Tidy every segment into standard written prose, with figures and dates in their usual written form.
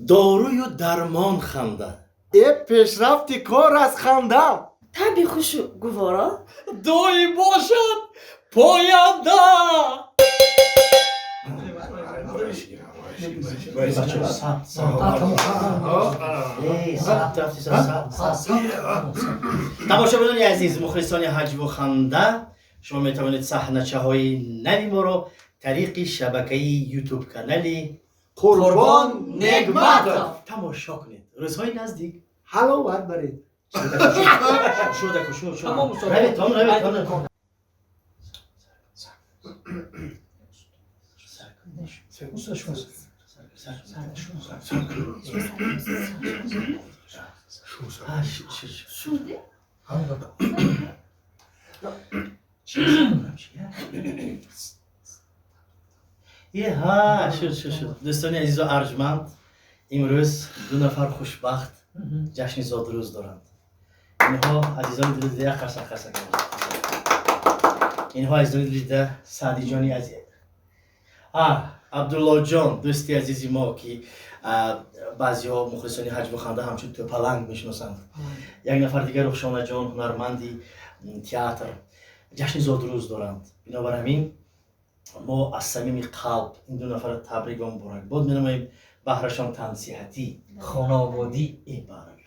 Дорую дармон ханда. Э, пешрафти кор аз ханда. Таби хушу гуворо. Доим бошад поянда. Тамошобинони азиз, мухлисони ҳаҷву ханда, шумо метавонед саҳначаҳои нави моро тариқи шабакаи ютуб канали Қурбон Негматов тамошо кунед. Рӯзҳои наздик. Ҳаловат баред. Шудаку, шу, шу. Тамом, устод. Равед, он, равед, он. Шуде. Еҳа, шуд, шуд, шуд. Дӯстони азизу арҷманд, имрӯз ду нафар хушбахт ҷашни зодрӯз доранд. Инҳо, азизони дили дида, қарсак, қарсак. Инҳо, азизони дили дида, Саъдиҷони азиз, а Абдуллоҷон, дӯсти азизи мо, ки баъзеҳо, мухлисони ҳаҷву ханда, ҳамчун Тӯпаланг мешиносанд. Як нафар дигар, Рухшонаҷон, ҳунарманди театр, ҷашни зодрӯз доранд. Бинобар ҳамин мо аз самими қалб ин ду нафарро табрик ва муборакбод менамоем, баҳрашон тансиҳатӣ, хонаободӣ. Э, барак.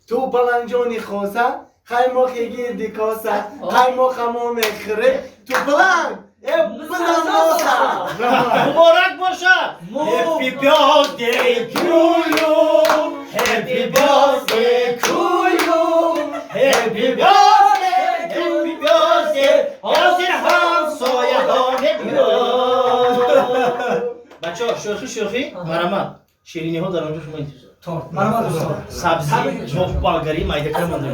Ту паланҷони хоса, қаймоқи гирди коса, қаймоқамо мехӯре, ту паланг, э, бизан носа. Муборак бошад! Happy birthday to you, happy birthday to you, happy birthday, happy birthday. Ҳозир ҳамсояҳоне биё. Бачаҳо, шӯхӣ шӯхӣ, марҳамат, шириниҳо дар онҷо шумо интизор. Торт, марҳамат, устод. Сабзӣ, болгарӣ майда кара монда.